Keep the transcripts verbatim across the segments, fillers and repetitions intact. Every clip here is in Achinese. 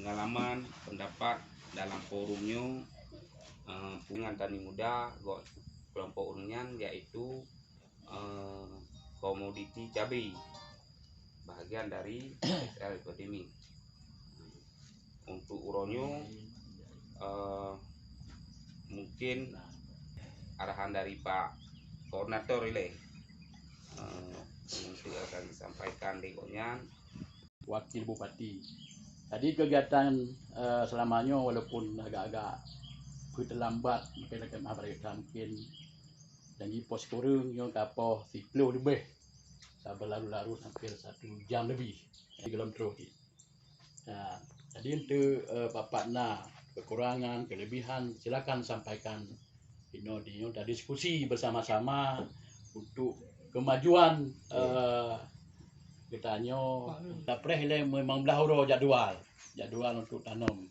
Pengalaman, pendapat dalam forum nyoe, eh, pungan tani muda gok kelompok ureuëng nyan, yaitu eh, komoditi cabai, bahagian dari S L Academy. Untuk uroe nyoe, eh, mungkin arahan dari Pak Koordinator ilée, eh, untuk akan disampaikan di gobnyan. Wakil Bupati. Jadi kegiatan, eh, selama nyoe walaupun agak-agak beuteulambat, mungkin lagée maaf, mungkin janji pos kureueng nyoe ka poh siplôh leubeh, saban larot-larot hampir satu jam lebih. Jadi golom troh cit. Nah, jadi untuk, eh, pat-pat na kekurangan, kelebihan, silakan sampaikan. Inoe di nyoe ta diskusi bersama-sama untuk kemajuan, eh, geutanyoe. Tapreh ilée memang blah uroe jadwal, jadwal untuk tanom.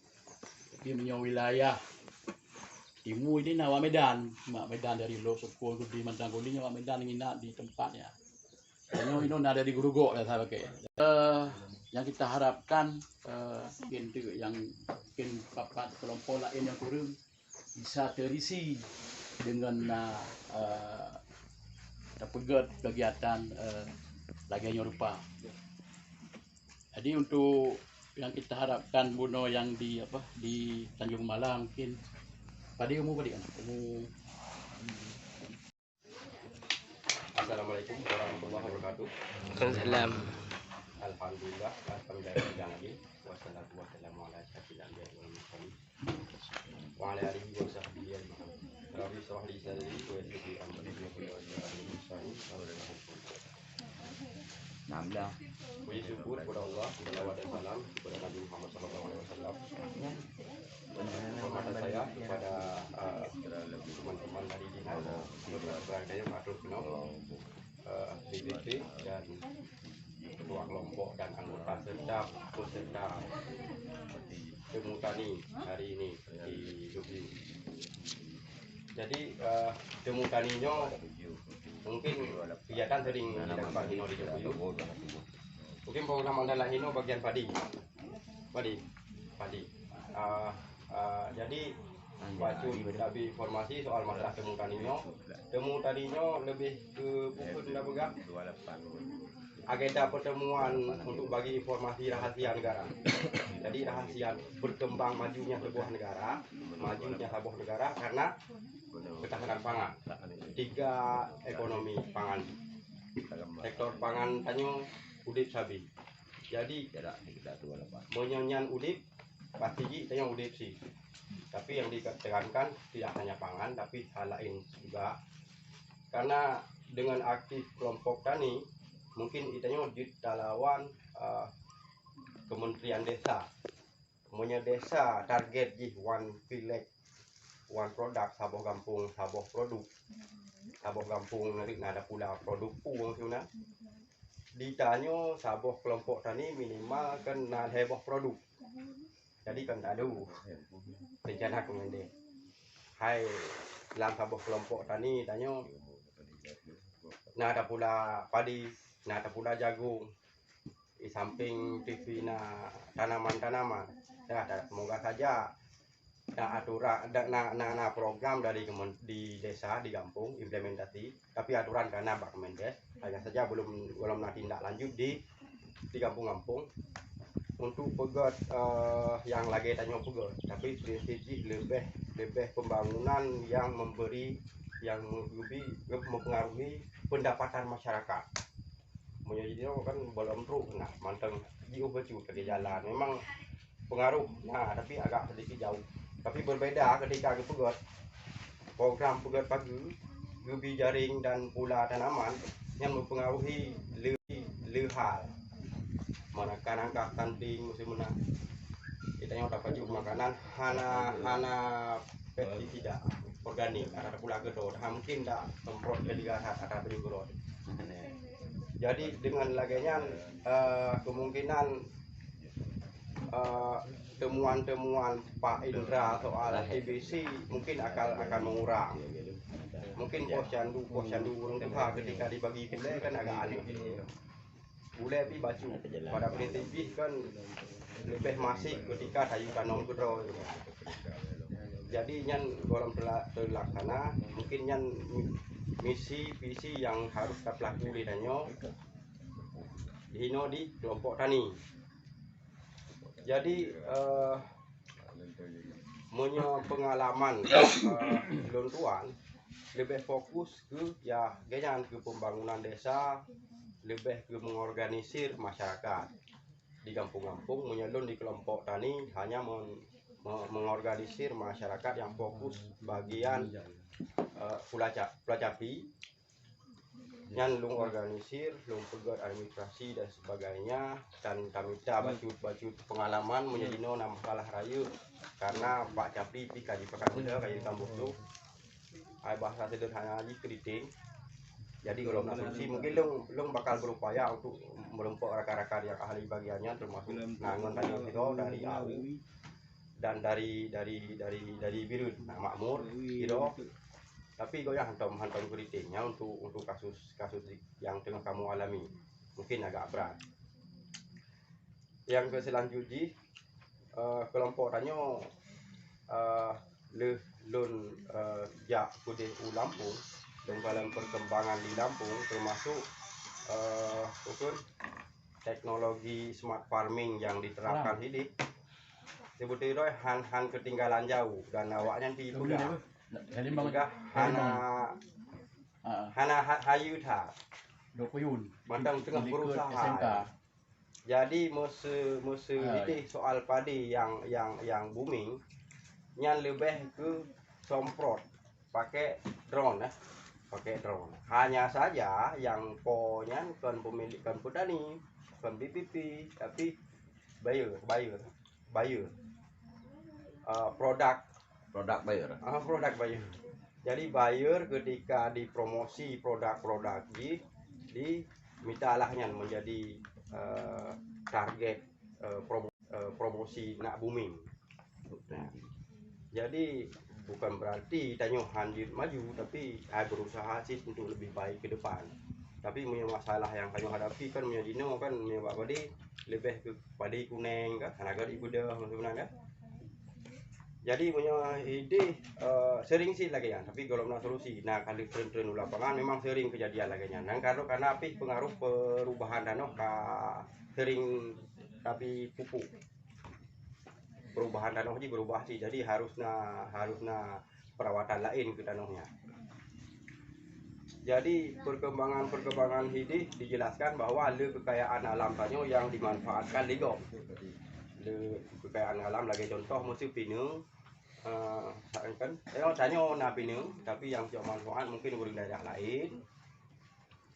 Tapi meunyoe wilayah timu ini na awak Medan, mak Medan dari Lhoksukon, Gudi, Mantang Guli, awak Medan nginak di tempat nyan. Nyoe inoe na dari Gurugok dah saya pakai. Eh, yang kita harapkan, eh, mungkin tu yang mungkin pat-pat kelompok lain yang kurang bisa terisi dengan na, eh, tapeugét kegiatan, eh, lagée nyoe rupa. Jadi untuk yang kita harapkan bunoe yang di apa, di Tanjung Malang mungkin. Padi umu padi kan? Umu Assalamualaikum warahmatullahi wabarakatuh. Waalaikumsalam. Alhamdulillah, alhamdulillah, wassalatu wassalamu ala asyrafil anbiya'i wal mursalin, wa ala alihi wa sahbihi ajma'in. Rabbi shrah li sadri wa yassir li amri wa hlul 'uqdatam min lisani yafqahu qauli. Puji syukur kepada Allah, selawat dan salam kepada Nabi Muhammad sallallahu alaihi wasallam. Penghormatan saya kepada, eh, teman-teman dari dinas, kepada saya mengatur penuh, eh, B P P dan ketua kelompok dan anggota serta peserta temu tani hari ini di Lubyu. Jadi, eh, temu tani nyoe mungkin kegiatan sering dilakukan di Lubyu. Mungkin program andalan hino bagian padi. Padi. Padi. Ah, ah, jadi, bacut tabi informasi soal masalah temu tani nyoe. Temu tani nyoe lebih ke bukon dah peugah. Agenda pertemuan untuk bagi informasi rahasia negara. Jadi, rahasia berkembang majunya sebuah negara, majunya sebuah negara karena ketahanan pangan. Tiga ekonomi pangan. Sektor pangan tanyoe udeb sabe. Jadi, meunyoe nyan udeb, pasti jih tanyoe udeb sih. Tapi yang ditekankan tidak hanya pangan, tapi hal lain juga. Karena dengan aktif kelompok tani, mungkin itanyoe jeuet talawan, eh, Kementerian Desa. Meunyoe desa target jih one village, one product, saboh gampông, saboh produk. Saboh gampông na tapula produk peue sinan. Ditanyoe saboh kelompok tani minimal kan na lhée boh produk. Jadi kan talu rencana keumeudeh. Hai lam saboh kelompok tani tanyoe na tapula padi, na tapula jagong, di samping T V na tanaman-tanaman. Ya, dan semoga saja na aturan, dan na, na, na program dari kemen-, di desa, di gampông implementasi, tapi aturan ka na bak Kemendes, hanya saja belum, belum na tindak lanjut di, di gampông-gampông untuk peugét, eh, yang lagée tanyoe peugét, tapi prinsip jih lebih, lebih pembangunan yang memberi, yang meubi-, mempengaruhi pendapatan masyarakat. Meunyoe jinoe kan belum trok na mantong jiôh bacut lagée jalan. Memang pengaruh na, tapi agak sedikit jauh. Tapi berbeda ketika geupeugét program peugét pageue, geubi jaring dan pula tanaman, nyan mempengaruhi le-, le hal. Manakah nangkah stunting musim meunan. Kita nyoe tapajoh makanan hana, hana pestisida organik, ada pula keudroe, ha, mungkin dak semprot ke tiga saat ada penyemprot. Jadi dengan lagée nyan, eh, kemungkinan, eh, temuan-temuan Pak Indra soal T B C mungkin akan, akan mengurang. Mungkin posyandu, posyandu ureuëng tuha ketika dibagi gulai kan agak aneh. Gulai pi bacut. Pada prinsip jih kan leubeh masif keutika tayue tanom keudroe. Jadi nyan gohlom teula-, teulaksana, mungkin nyan mi-, misi visi nyang harôh tapeulaku lé tanyoe di hinoe di keulompok tani. Jadi, eh, meunyoe peungalaman, eh, lôn tuan, leubeh fokus keu, ya, genyan keu pembangunan desa, leubeh keu mengorganisir masyarakat di gampông-gampông. Meunyoe lôn di keulompok tani hanya men-, me-, mengorganisir masyarakat nyang fokus bagian, eh, pula ca-, pula capi, nyan lôn organisir, lôn peugöt administrasi dan sebagainya, dan tamita bacut-bacut pengalaman meunyoe jinoe na masalah rayeuk, karena bak capi pih ka jipakat muda, ka jitamboh lôn. Ai bahasa sederhana jih kriting. Jadi kalau nak solusi, mungkin lôn, lôn bakal berupaya untuk meureumpok rakan-rakan nyang ahli bagian nyan, termasuk na ngon tanyoe sidroe dari A U dan dari, dari, dari, dari Bireuen, na makmur sidroe. Tapi goyah hantom, hantom kriting nyan untuk, untuk kasus, kasus nyang teungoh kamoe alami. Mungkin agak berat. Nyang keu seulanjut jih, eh, keulompok tanyoe, eh, lheueh lôn, eh, jak keudeh u Lampung, lôn kalon perkembangan di Lampung, termasuk, eh, ukeue teknologi smart farming nyang diterapkan sideh. Seubeutôi han, han keutinggalan jauh dan awaknyan pih peugah, peugah hana, hana ha-, hayeue that. Mantong teungoh berusaha. Jadi meuseu-, meuseu ideh soal padi nyang, nyang, nyang booming, nyan leubeh keu somprot pakai drone, eh. Pakai drone. Hanya saja nyang po nyan kon pemilik, kon petani, kon B P P, tapi buyer, buyer, buyer. Ah, produk. Produk buyer. Ah, produk buyer. Jadi buyer ketika dipromosi produk-produk jih, di mitalah nyan menjadi, eh, target, eh, promo-, eh, promosi nak booming. Nah, jadi bukan berarti tanyoe han jeuet maju, tapi ai berusaha cit untuk lebih baik ke depan. Tapi meunyoe masalah nyang tanyoe hadapi kan meunyoe jinoe kan meunyoe bak padi leubeh keu padi kuneng kan, hana gét ibeudôh meunan kan. Jadi meunyoe ideh, eh, sering sih lagée nyan, tapi gohlom na solusi. Nah, kali tren-tren u lapangan memang sering kejadian lagée nyan. Dan karena, karena pih pengaruh perubahan tanoh ka sering tapi pupuk. Perubahan tanoh jih berubah sih. Jadi harus na, harus na perawatan lain keu tanoh nyan. Jadi perkembangan-perkembangan hidih dijelaskan bahwa le kekayaan alam tanyoe nyang dimanfaatkan lé gob. Le kekayaan alam lagée contoh meuseu pineung, eh, kan, eh, tanyoe na pineung, tapi nyang cok manfaat mungkin ureuëng daerah lain.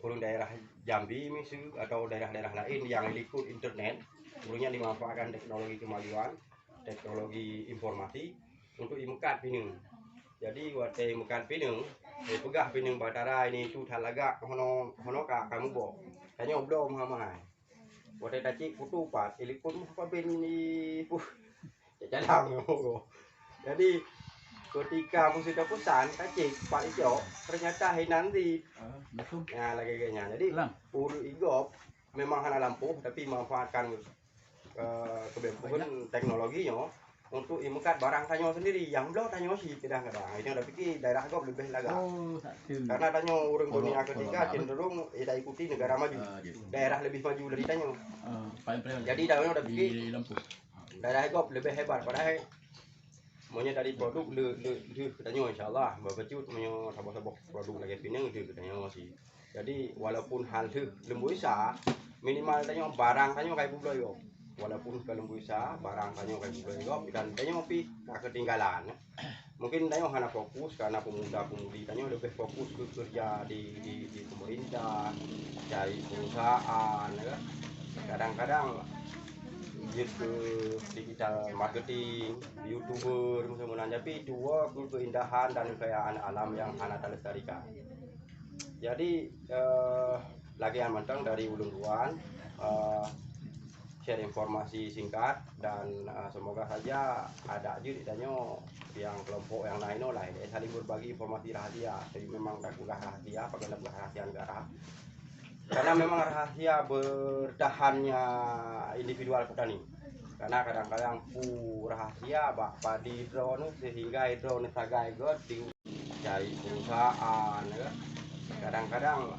Ureuëng daerah Jambi meuseu atau daerah-daerah lain nyang likot internet, ureuëng nyan dimanfaatkan teknologi kemajuan, teknologi informasi untuk imeukat pineung. Jadi watée imeukat pineung, eh, peugah pineung batara ini tu that lagak hono, hono ka, ka muboh. Tanyoe bloe meuhai-meuhai. Watée tacit kutu pat, ilikot muh paben ini, puh. Cek jalan. Jadi ketika musim tapusan, tacit pat icok, ternyata hinan di. Ah, betul. Ya, lagée geunya. Jadi ureuëng igop memang hana lampôh, tapi manfaatkan, eh, keubeunaran teknologi nyoe untuk imeukat barang tanyoe sendiri, nyang bloe tanyoe cit kadang-kadang. Itu dah pikir daerah gob lebih lagak. Oh, tak tu. Karena tanyoe ureuëng dunia ketiga cenderung, eh, dah ikuti negara maju. Ah, gitu. Daerah lebih maju dari tanyoe. Ah, paling-paling. Jadi tanyoe dah pikir di Lampung. Daerah gob lebih hebat, padahal meunyoe dari produk le, le, le keu tanyoe, insya Allah, bacut meunyoe saboh-saboh produk lagée pineung le keu tanyoe sih. Jadi walaupun hal leumboi sa, minimal tanyoe barang tanyoe ka ipeubloe gob. Walaupun ka leumboi sa, barang tanyoe ka ipeubloe gob dan tanyoe pih ka keutinggalan. Mungkin tanyoe hana fokus karena pemuda-pemudi tanyoe lebih fokus keu kerja di, di, di pemerintah, cari perusahaan, ya kan. Kadang-kadang jeuet keu digital marketing, youtuber, meunan, tapi tuwoe keu keindahan dan kekayaan alam nyang hana talestarikan. Jadi, eh, lagée nyan mantong dari ulôn tuan, eh, share informasi singkat dan, eh, semoga saja ada jeuet tanyoe nyang kelompok nyang lain lah, eh, saling berbagi informasi rahasia. Jadi memang tak peugah rahasia, apabila peugah rahasia negara. Karena memang rahasia bertahannya individual petani. Karena kadang-kadang pu rahasia bak padé droeneuh sehingga droeneuh sagai göt di cari perusahaan, ya. Kadang-kadang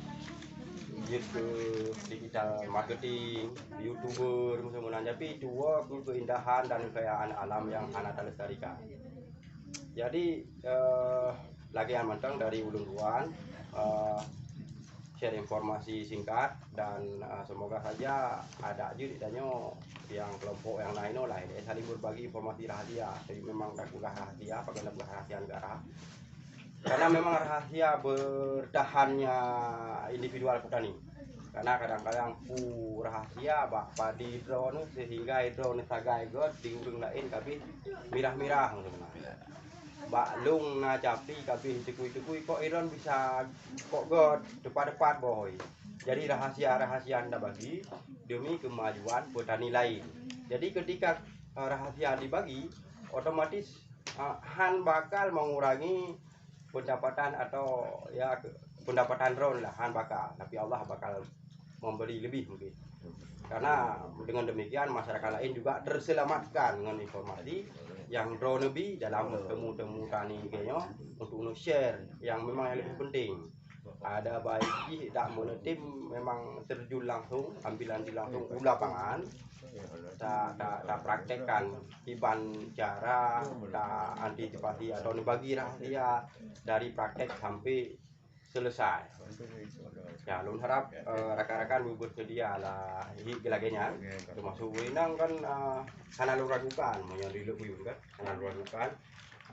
jeuet keu digital marketing, YouTuber, meunan, tapi itu keuindahan dan kekayaan alam yang hana talestarikan. Jadi, eh, lagèe nyan mantong dari ulôn tuan, eh, share informasi singkat dan, eh, semoga saja ada jeuet tanyoe yang kelompok yang lain lah, eh, saling berbagi informasi rahasia. Tapi memang tak peugah rahasia, apa kena peugah rahasia negara. Karena memang rahasia bertahannya individual petani. Karena kadang-kadang pu rahasia bak padé droeneuh sehingga droeneuh sagai göt di ureueng laén kabeh mirah-mirah sebenarnya. Bak lôn na capli kabeh tekui-tekui kok droen bisa kok göt tepat-tepat boh. Jadi rahasia-rahasia anda bagi demi kemajuan petani lain. Jadi ketika, eh, rahasia dibagi, otomatis, eh, han bakal mengurangi pendapatan atau ya ke-, pendapatan droen lah, han bakal. Tapi Allah bakal memberi lebih mungkin. Karena dengan demikian masyarakat lain juga terselamatkan dengan informasi yang droen neubi dalam temu-temu tani geutanyoe untuk share yang memang yang lebih penting. Ada baik jih dak meuneutim memang terjun langsung, ambil langsung u lapangan, ta, ta, ta praktekkan kiban cara ta antisipasi atau dibagi rahasia dari praktek sampai selesai. Ya, lôn harap, eh, rakan-rakan bersedia lah hik lagèe nyan. Termasuk Weinang kan, eh, hana lôn ragukan, meunyoe di Lhokseumawe kan, hana lôn ragukan.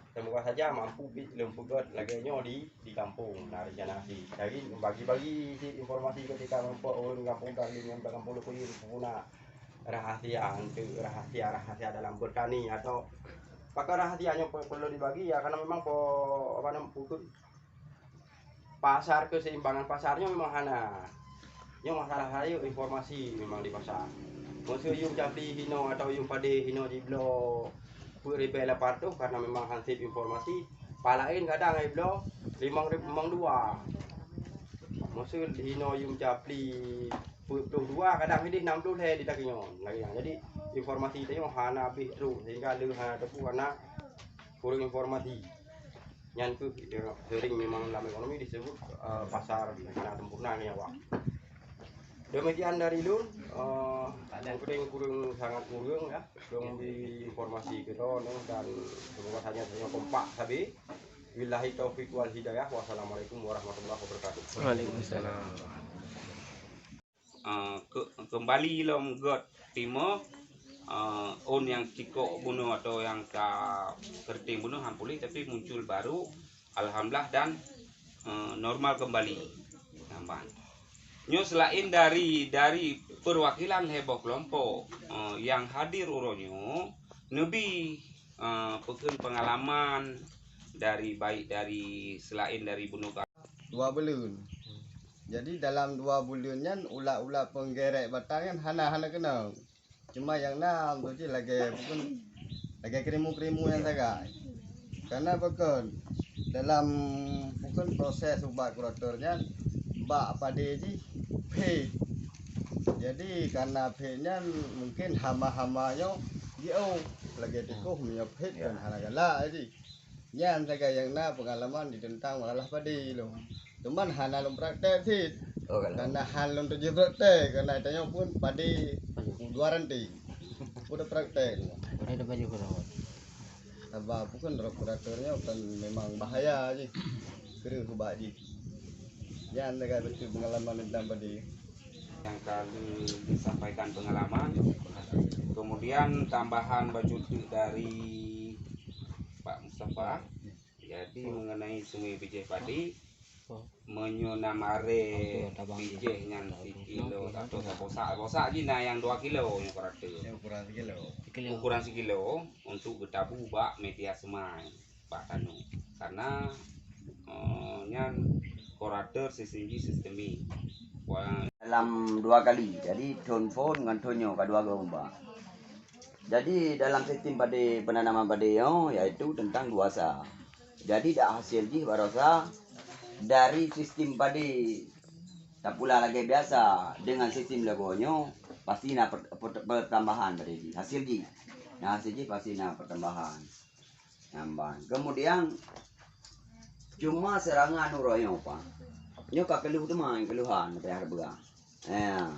Semoga saja mampu pi-, lôn peugöt lagèe nyoe di, di kampung, nah, rencana akhé. Jadi, bagi-bagi cit informasi ketika mampu ureueng kampung Tarling ngon kampung Lhokseumawe puna rahasia, untuk rahasia-rahasia dalam bertani atau pakon rahasia nyoe pe-, perlu dibagi, ya, karena memang po-, apa namanya, untuk pasar, keseimbangan pasar nyoe memang hana. Nyoe masalah rayeuk informasi memang di pasar. Meuseu yum capli hinoe atau yum padé hinoe jibloe peuet ribèe lapan reutôh karena memang hansip informasi. Palaén kadang jibloe limong rib-, limong dua. Meuseu hinoe yum capli peuet ploh dua, kadang hideh nam ploh lhèe di lagèe nyoe. Lagèe nyan. Jadi informasi tanyoe hana abéh trôk sehingga le hana teupeu karena kurang informasi. Nyan keuh sering memang dalam ekonomi disebut, eh, pasar hana sempurna nyan awak. Demikian dari lôn, eh, mungkin kurang sangat kurang ya, lôn bri informasi keu droeneuh dan semoga saja tanyoe kompak sabe. Billahi taufiq wal hidayah. Wassalamualaikum warahmatullahi wabarakatuh. Waalaikumsalam. Eh, ke-, keumbali lom göt timoh, eh, ôn nyang cikok bunoe atau nyang ka keureuteng bunoe han puléh, tapi muncul baru, alhamdulillah, dan, eh, normal keumbali. Nyan ban. Nyoe seulaén dari, dari peuwakilan lhèe boh keulompok, eh, nyang hadir uroe nyoe, neubi, eh, peukheun peungalaman dari, baik dari seulaén dari bunoe ka dua buleuen. Jadi dalam dua buleuen nyan ulat-ulat peunggèrèk batang nyan hana, hana keunong. Cuma nyang na untuk jih lagèe bukon, lagèe krimu-krimu nyang sagai. Karena bukon dalam bukon proses ubat kurator nyan bak padé jih phét. Jadi karena phét nyan mungkin hama-hama nyoe jiôh lagèe tikoh meunyoe phét kan hana galak jih. Nyan sagai nyang na peungalaman di teuntang masalah padé lom. Cuman hana lôn praktek cit. Oh, kalau. Karena han lôn tuju praktek, karena tanyoe pun padé dua ranting. Udah praktek. Udah ada baju kalau. Sabab bukan rot kurator nyoe kan memang bahaya jih. Kreueh ubat jih. Nyan sagai beutôi peungalaman teuntang padé. Nyang ka disampaikan peungalaman. Kemudian tambahan bacut dari Pak Mustafa. Jadi mengenai seumé bijéh padé, meunyoe nam aré bijéh nyan sikilo atau sabosak, bosak jih na nyang dua kilo nyoe kurator. Nyoe ukuran sikilo. Ukuran sikilo untuk geutabu bak media semai. Bak tanoh. Karena, eh, nyan kurator sistem jih sistemik. Wa- Dalam dua kali. Jadi thon phon ngon thon nyoe ka dua goe meuba. Jadi dalam sistem padé, penanaman padé nyoe yaitu tentang dua sa. Jadi dak hasil jih barosa dari sistem padé tapula lagèe biasa dengan sistem lagoe nyoe Pasti na per-, per-, pertambahan padé jih, hasil jih. Nah, hasil jih pasti na pertambahan. Nyan ban. Kemudian, cuma seurangan uroe nyoe, Pak. Nyoe ka keuluh teuma, keuluhan payah teupeugah. Ya.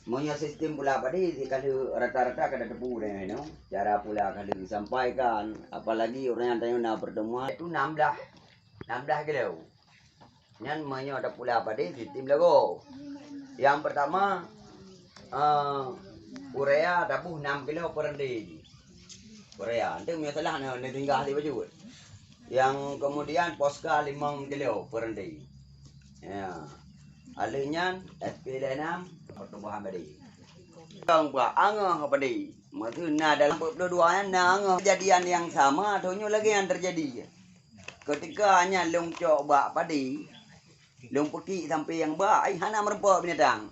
Meunyoe sistem pula padé, si ka lheueh rata-rata ka teupeue deh nyoe, cara pula ka lheueh sampaikan, apalagi uroe nyan tanyoe na pertemuan, itu enam belas, enam belas kilo. Nyan meunyoe tapula padé, sistem lagoe. Nyang pertama, eh, urea taboh enam kilo per D. Urea, enteuk meunyoe salah, na, na tinggai di bacut. Nyang kemudian Posca limong kilo per D. Ya. Aleuh nyan, S P lhèe nam, pertumbuhan padé. Kong bak angoh padé. Maksud na dalam empat puluh dua nyan na angoh kejadian nyang sama, donya lagèe nyang terjadi. Ketika nyan lôn cok bak padé, lôn peukiek sampai nyang bak, ai hana meureumpok binatang.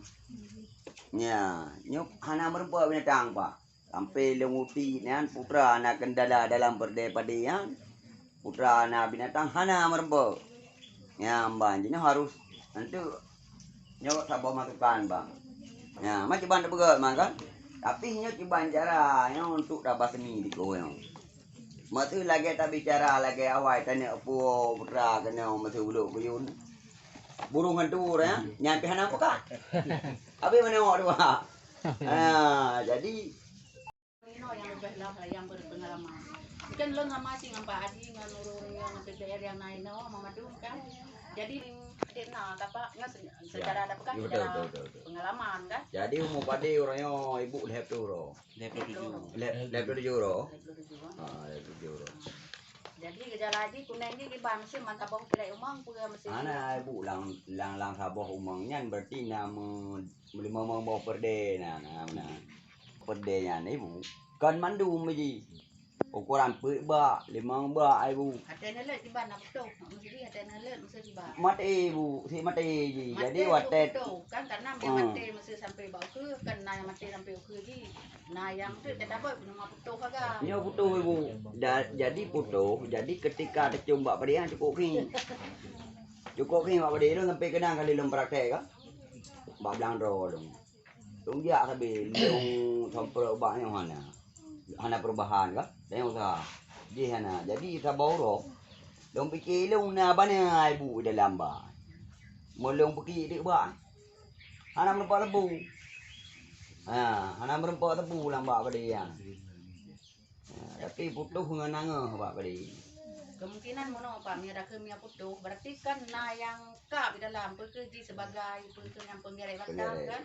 Nya, nyoe hana meureumpok binatang, Pak. Sampai lôn utiek nyan, putra na kendala dalam peureudèe padé nyan, putra na binatang hana meureumpok. Nya, ban jinoe harus enteuk nyoe saboh masukan, bang. Nya, ma kiban teupeugah, man kan? Tapi nyoe kiban cara nyoe untuk tabah seni dikoh nyoe. Meuseu lagèe tabicara lagèe awai taneuk puwoe putra keunoe meuseu ulok kuyun. Burung hantu dah, nyan pih hana peugah. Habis mana awak dua? Ha, jadi Inoe nyang leubeh lah nyang berpengalaman. Mungkin lôn sama cit ngon Pak Haji, ngon ureueng-ureueng nyang P P R nyang na inoe, Mamadun kan. Jadi, adik na, Kak Pak, nyoe se-, secara ada peugah, ya, betul, secara betul, betul, betul. Pengalaman kan. Jadi, umu padé uroe nyoe ibu lhèe ploh uroe. Lhèe ploh tujoh. Lhèe, lhèe ploh tujoh uroe. Lhèe ploh tujoh, kan. Ha, lhèe ploh tujoh uroe. Jadi, gejala jih kunèng jih kiban meuseu man saboh peureulèe umong peue meuseu. Hana, ibu, lam, lam, lam saboh umong nyan berarti na me-, limong boh peureudèe na, na, na. Peureudèe nyan, ibu. Kon mandum jih. Ukuran peuet bak, limong bak, ibu. Até neuleuet kiban na putôh. Meuseu jih até neuleuet meuseu kiban. Maté, ibu. Si maté jih. Jadi, maté watèe putôh. Kan karena meunyo maté meuseu sampai bak ukeue, kan na nyang maté sampai ukeue jih. Na nyang teuk teutabot, nyoe putôh sagai. Nyoe putôh, ibu. Da-, jadi putôh, jadi ketika teucôm bak padé nyan cukôp khéng. Cukôp khéng bak padé lôn sampai keunang kali lôn praktek ka. Bak blang droe lôn. Lôn jak sabe lôn sampoe bak nyoe hana. Hana perubahan ka. Dan usaha. Jih hana. Jadi saboh uroe lôn pike lôn na bana ibu dalam bak. Meulôn pike deuk bak. Hana meureumpok tebu. Ha, hana meureumpok tebu lam bak padé nyan. Ha, tapi putôh ngon angoh bak padé. Kemungkinan meunoe, Pak, meunyo dakeuh meunyo putôh, berarti kan na nyang kab di dalam, peue keuh jih sebagai, peue keuh nyang peunggeret batang kan?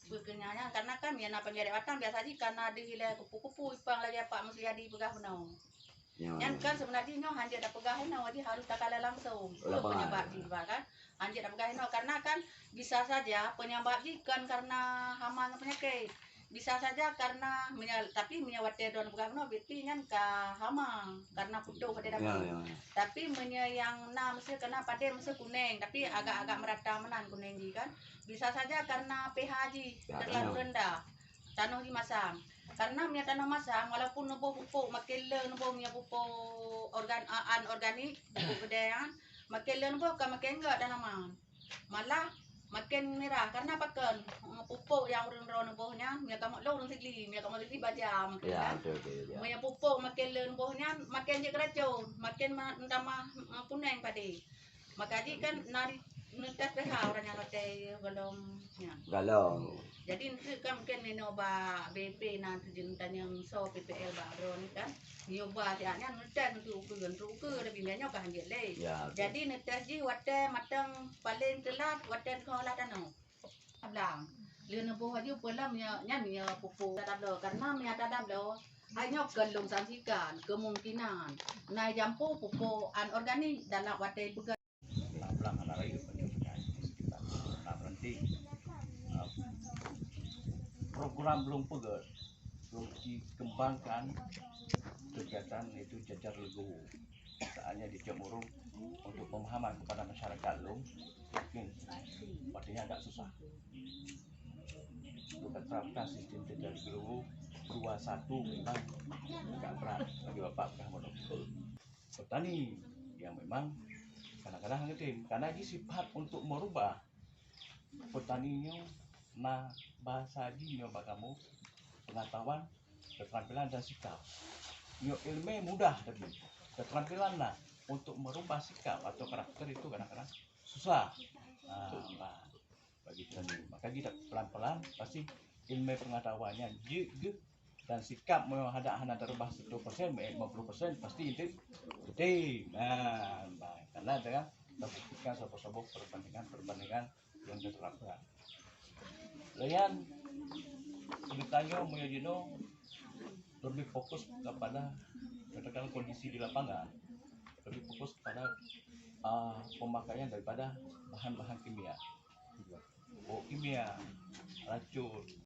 Peue keuh nyang, nyang, karena kan meunyo na peunggeret batang, biasa jih ka na deuh ilèe kupu-kupu, ipang lagèe Pak Musliadi peugah meunoe. Nyan kan sebenarnya nyoe hanjeuet tapeugah inoe, jih harus takalon langsung. Peue penyebab jih, Pak, kan? Hanjeuet tapeugah inoe, karena kan bisa saja penyebab jih kan karena hama ngon penyakit. Bisa saja karena meunyo, tapi meunyo watèe droeneuh peugah meunoe, berarti nyan ka hama, karena putôh watèe dakeuh. Tapi meunyo nyang na meuseu, karena padé meuseu kunèng, tapi agak-agak merata meunan kunèng jih kan. Bisa saja karena pH jih terlalu rendah. Tanoh jih masam. Karena meunyo tanoh masam, walaupun neuboh pupuk, makin le neuboh meunyo pupuk organ-, a-, anorganik, pupuk keudè nyan, makin le neuboh ka makin gèt tanaman. Malah makin mirah, karena pakon, eh, pupuk nyang ureueng droe neuboh nyan, meunyo kamoe lôn ureueng Sigli, meunyo kamoe Sigli baja mungkin kan. Meunyo pupuk makin le neuboh nyan, makin jeuet keuracon, makin ma-, meutamah, eh, kunèng padé. Maka jih kan na di, neutès pH uroe nyan watèe golom nyan. Golom. Jadi, enteuk kan mungkin inoe bak B P na teujeuen tanyong soe P P L bak droeneuh kan. Nyoe ba siat nyan neutès untuk ukeue, untuk ukeue, tapi meunyo nyoe ka hanjeuet lé. Jadi, neutès jih watèe matang paleng teulat, watèe neukoh olah tanoh. Blang. Lheueh neuboh laju peue lam nyan, nyan nyoe pupuk tadabloe. Karena meunyo tadabloe, hai nyoe keu lôn sangsikan kemungkinan na jampu pupuk anorganik dalam watèe peugah. Blang-blang hana rayeuk meunyoe peunyakét sekitar na berhenti. Ah, program belum peugah, belum dikembangkan kegiatan itu cacar leguwo. Saatnya dicok urung untuk pemahaman kepada masyarakat lom, mungkin waktunya agak susah. Untuk terapkan sistem cacar leguwo dua satu memang agak berat bagi bapak peugah modal petani yang memang kadang-kadang ngetem. Karena jih sifat untuk merubah petani nyoe Na bahasa jih nyoe bak kamoe, pengetahuan, keterampilan dan sikap. Nyoe ilmu mudah, tapi keterampilan na untuk merubah sikap atau karakter itu kadang-kadang susah. Ha, bah. Bagi kita ni. Maka kita pelan-pelan pasti ilmu pengetahuannya jeuet geuh dan sikap meunyoe hana hana terubah seratus persen, lima puluh persen pasti itu betul. Nah, bah. Karena dengan kita buktikan saboh-saboh perbandingan-perbandingan yang diterapkan. Layan, ceritanya meunyoe jinoe lebih fokus kepada, katakan, kondisi di lapangan, lebih fokus kepada uh, pemakaian daripada bahan-bahan kimia, pupuk kimia, racun,